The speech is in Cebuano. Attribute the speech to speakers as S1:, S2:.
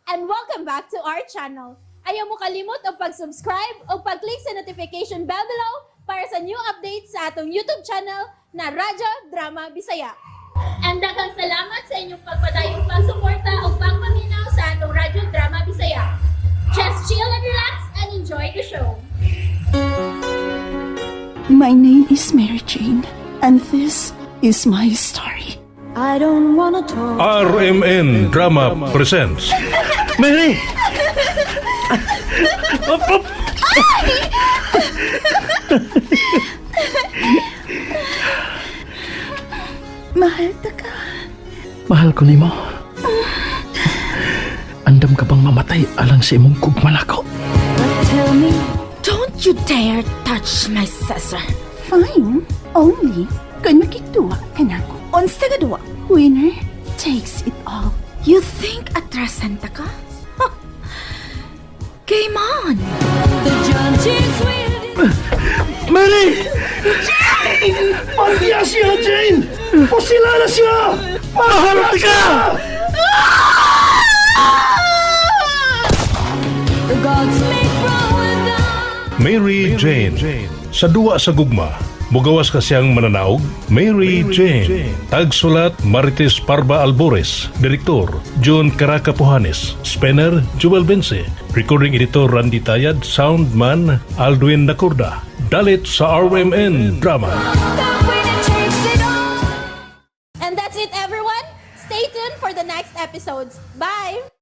S1: And welcome back to our channel. Ayaw mo kalimot og pag-subscribe o pag-click sa notification bell below para sa new updates sa atong YouTube channel na Radyo Drama Bisaya. And daghang salamat sa inyong pagpadayong pagsuporta o pagpaminaw sa atong Radyo Drama Bisaya. Just chill and relax and enjoy the show.
S2: My name is Mary Jane, and this is my story.
S3: I don't wanna talk.
S4: RMN Drama presents
S5: Mary! Op, op!
S2: Mahal ta ka.
S5: Mahal ko nimo. Andam ka bang mamatay alang sa imong gugma nako?
S3: But tell me,
S6: Don't you dare touch my Cesar.
S2: Fine. Only kung makigduwa ka nako.
S6: Unsa ka duwa?
S2: Winner takes it all.
S6: You think atrasan ta ka? Huh. Game on!
S3: The judges will
S5: Mary! Palya siya, Jane! Pusila na siya! Mahal ka!
S3: The gods may throw it down.
S4: Mary Jane. Sa duwa sa gugma, mugawas ka siyang mananaog, Mary Jane. Tagsulat, Marites Parba Albores. Direktor, John Caraca Puhanes. Spanner, Jewel Bense. Recording editor, Randy Tayad. Soundman, Aldwin Nakurda. Dalit sa RMN Drama.
S3: The winner takes it all.
S1: And that's it, everyone. Stay tuned for the next episodes. Bye!